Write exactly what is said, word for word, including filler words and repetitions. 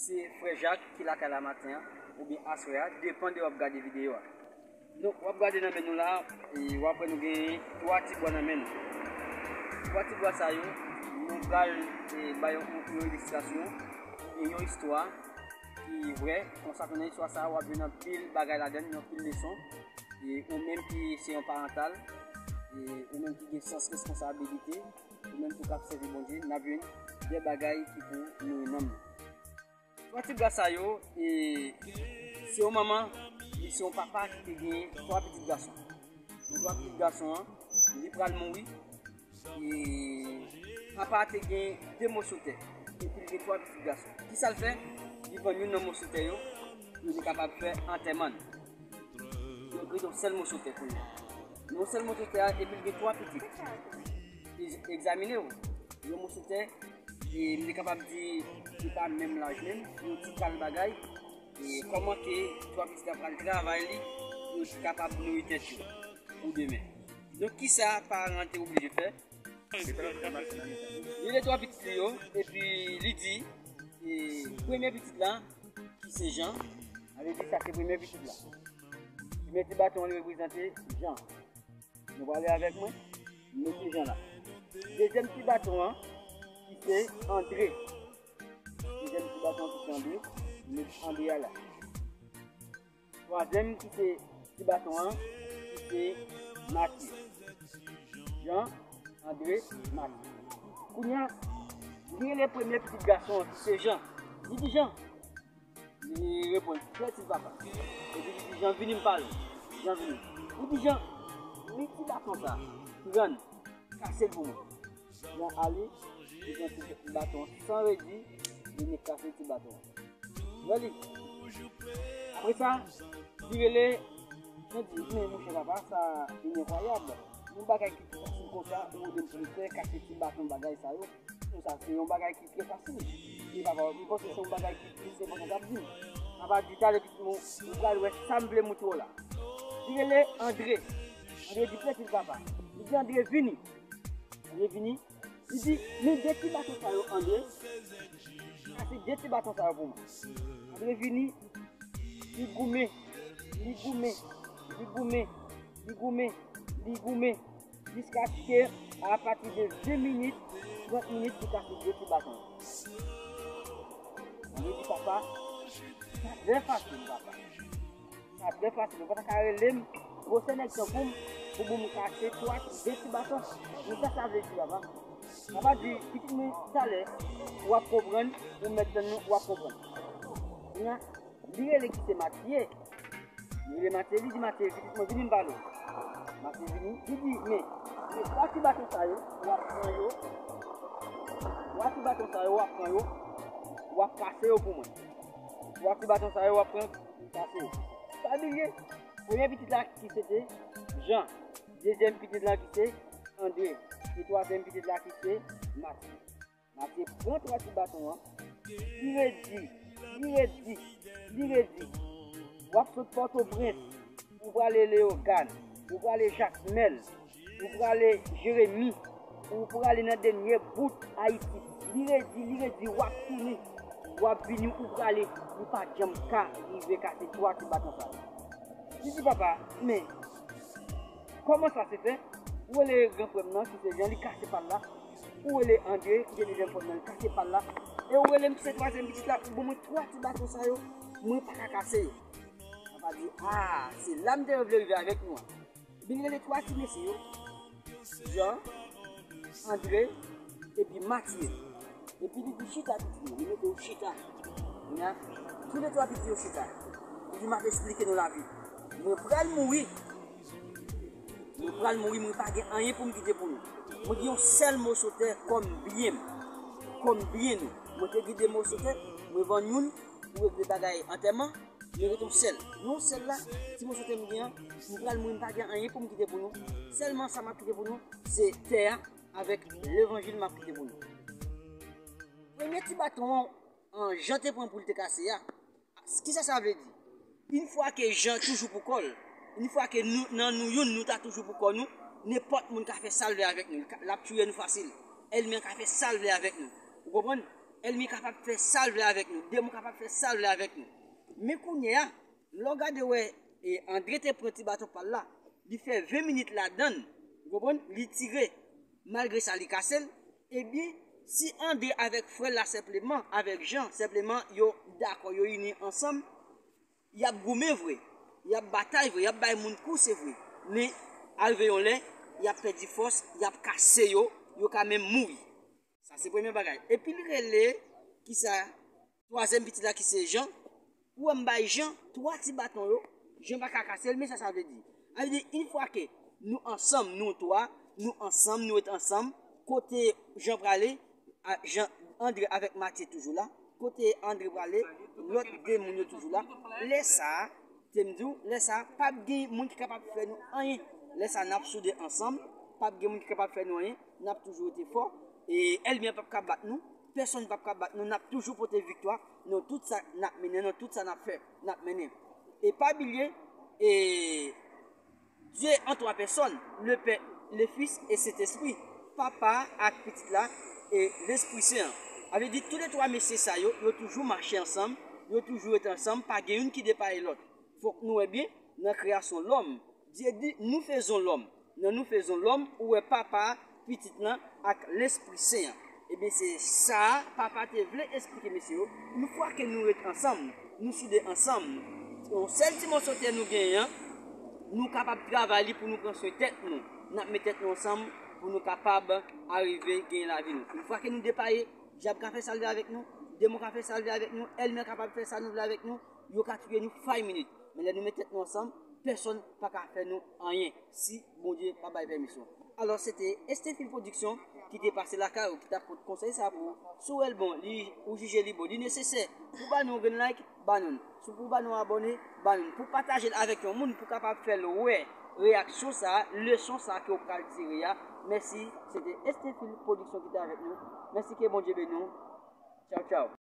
Se frè Jak ki lakay la maten an, oubyen aswè a, depann de w ap gade videyo a. Donk, w ap gade nan men nou la, e w ap wè nou gen twa ti bwa nan men nou. Twa ti bwa sa yo, nou pral, e, bay yon, yon ilistrasyon, oubyen yon istwa ki vrè. Konsa, nan istwa sa a, w ap jwenn anpil bagay ladan l, anpil leson. E ou menm ki se yon parantal, e ou menm ki gen sans responsabilite, ou menm tou k ap sèvi Bondye, n ap jwenn de bagay ki pou nouri nanm nou. Twa ti bwa sa yo, e, se yon manman, li se yon papa ki te gen twa pitit gason. Nan twa pitit gason an, li pral mouri. E papa a te gen de moso tè, epi li gen twa pitit gason. Kisa l fè? Li vann youn nan moso tè yo, pou li kapab fè antèman l. Donk, li gen yon sèl moso tè kounye a. Yon sèl moso tè a, epi li gen twa pitit. E, egzamine w. Yon moso tè, e m te kapab di, li pa menm laj menm, yon ti kal bagay. E kòman ke twa pitit la pral travay li, pou yo kapab nouri tèt yo pou demen. Donk, kisa paran an te oblije fè? Li rele twa pitit li yo, epi li di, e, premye pitit la, ki se Jan, sa vle di sa se premye pitit la. Premye ti baton an li reprezante Jan. Nou prale avèk mwen, mete Jan la. Dezyèm ti baton an, ki se Andre. Dezyèm ti baton an ki se Andre, met Andre a la. Twazyèm ki se ti baton an, ki se Matye. Jan, Andre, Matye. Kounye a, li rele premye pitit gason an, ki se Jan. Li di, Jan. Li reponn, "Kiyès li, papa?" Epi li di, "Jan, vini m pale w. Jan, vini." Li di, "Jan, men ti baton sa, pran l, kase l pou mwen." Jan ale, li pran ti baton san redi, li vin kase ti baton an. Wè li. Apre sa, li rele, mwen di, "Men monchè papa, sa vin enkwayab. Yon bagay ki fasil konsa, ou rele m pou m fè, kase ti baton bagay sa yo. Konsa, se yon bagay ki trè fasil." Li papa, mwen panse se yon bagay ki plis enpòtan k ap vin. Papa di, "Talè pitit mwen, ou pral wè sa m vle montre w la." Li rele Andre. Andre di, "Prèt, papa." Li di, "Andre, vini." Andre vini. Li di, "Men de ti baton sa yo, Andre. Kase de ti baton sa yo pou mwen." Andre vini, li goumen, li goumen, li goumen, li goumen, li goumen, jiskaske apati de ven minit, trant minit, li kase de ti baton. Andre di, "Papa, sa trè fasil, papa." Sa trè fasil. Ou pa ta ka rele m, gwosè nèg tankou m, pou pou m kase twa, de ti baton. Men sa sa vle di, papa? Papa di, "Pitit mwen, talè, w ap konprann, ou mèt tann nou, w ap konprann." Kounye a, li rele ki se Matye. Li rele Matye, li di, "Matye, pitit mwen, vini m pale w." Matye vini, li di, "Men, men twa ti baton sa yo, w ap pran yo. Twa ti baton sa yo, w ap pran yo, w ap kase yo pou mwen. Twa ti baton sa yo, w ap pran, kase yo." Pa bliye, premye pitit la ki se te Jan, dezyèm pitit la ki se Andre, e twazyèm pitit la ki se Matye. Matye pran twa ti baton an, li redi, li redi, li redi. W ap sot Pòtoprens, ou prale Leyogàn, ou prale Jakmèl, ou prale Jeremi, ou prale nan dènye bout Ayiti. Li redi, li redi, w ap tounen, w ap vini, ou prale, ou pa janm ka rive kase twa ti baton sa yo. Li di, "Papa, men, kòman sa se fè?" Ou rele gran frè m nan, ki se Jan, li kase pa l la. Ou rele Andre, ki se dezyèm frè m nan, li kase pa l la. E ou rele m, ki se twazyèm pitit la, ou ban mwen twa ti baton sa yo, mwen pa ka kase yo. Papa di, "A, se la m te vle rive avèk nou an." Epi li rele twa ti mesye yo, Jan, Andre, epi Matye. Epi li di, "Chita, pitit mwen," li mete yo chita. Kounye a, toulètwa pitit yo chita. Li di, "M ap esplike nou lavi. Mwen pral mouri. Mwen pral mouri, mwen pa gen anyen pou m kite pou nou. Mwen gen yon sèl moso tè kòm byen m, kòm byen nou. Mwen te gen de moso tè, mwen vann youn pou regle bagay antèman, mwen ret yon sèl. Yon sèl la, ti moso tè m gen an, mwen pral mouri, m pa gen anyen pou m kite pou nou. Sèlman sa m ap kite pou nou, se tè a avèk levanjil m ap kite pou nou." Premye ti baton an, Jan te pran pou l te kase a, kisa sa vle di? Yon fwa ke Jan toujou pou kò l, yon fwa ke nou, nan nou youn, nou ta toujou pou kò nou, nenpòt moun ka fè sa l vle avèk nou, l ap touye nou fasil. Ènmi an ka fè sa l vle avèk nou. Ou konprann? Ènmi kapab fè sa l vle avèk nou. Demon kapab fè sa l vle avèk nou. Men kounye a, lè w gade wè, e, Andre te pran ti baton pa l la, li fè ven minit ladan l, ou konprann? Li tire, malgre sa, li kase l. Ebyen, si Andre avèk frè l la senpleman, avèk Jan, senpleman, yo dakò, yo ini ansanm, y ap goumen vre, y ap batay vre, y ap bay moun kou, se vre. Men, al rive yon lè, y ap pèdi fòs, y ap kase yo, yo ka menm mouri. Sa se premye bagay. Epi li rele, kisa, twazyèm pitit la ki se Jan. Ou wè m bay Jan twa ti baton yo. Jan pa ka kase l, men sa sa vle di. Sa vle di, yon fwa ke nou ansanm, nou twa, nou ansanm, nou ret ansanm, kote Jan prale, a, Jan, Andre avèk Matye toujou la, kote Andre prale, lòt de moun yo toujou la. Lè sa a, te m di w, lè sa a, p ap gen moun ki kapab fè nou anyen. Lè sa a, n ap soude ansanm, p ap gen moun ki kapab fè nou anyen, n ap toujou rete fò. E ènmi an p ap ka bat nou, pèsonn p ap ka bat nou, n ap toujou pote viktwa nan tout sa n ap mennen, nan tout sa n ap fè, n ap mennen. E pa bliye, e Dye an twa pèsòn, le Pè, le Fis e Sentespri, Papa ak Pitit la e Lespri Sen an. Sa vle di, toulètwa mesye sa yo, yo toujou mache ansanm, yo toujou rete ansanm, pa gen youn ki depare lòt. Fòk nou wè byen, nan kreyasyon lòm, Dye di, nous faisons l'homme. Nan nous faisons l'homme, ou wè Papa a, Pitit lan ak Lespri Sen an. Ebyen, se sa a Papa te vle esplike mesye yo. Yon fwa ke nou ret ansanm, nou soude ansanm, yon sèl ti mòso tè nou genyen an, nou kapab travay li pou nou pran swen tèt nou. N ap met tèt nou ansanm pou nou kapab arive genyen lavi nou. Yon fwa ke nou depare, dyab ka fè sa l vle avèk nou, demon ka fè sa l vle avèk nou, ènmi an kapab fè sa nou vle avèk nou, yo ka touye nou five minutes. Men lè nou met tèt nou ansanm, pèsonn pa ka fè nou anyen si Bondye pa bay pèmisyon. Alò, se te Estefil Pwodiksyon ki te pase lakay ou, ki t ap pot konsèy sa pou ou. Si w wè l bon, li, ou jije li bon, li nesesè, pou ba nou yon grenn like, ba nou l. Si w pou ba nou abòne, ba nou l. Pou pataje l avèk yon moun, pou kapab fè l wè reyaksyon sa a, leson sa a ke w pral tire a. Mèsi, se te Estefil Pwodiksyon ki te avèk nou. Mèsi, ke Bondye beni w. Tchaw, tchaw.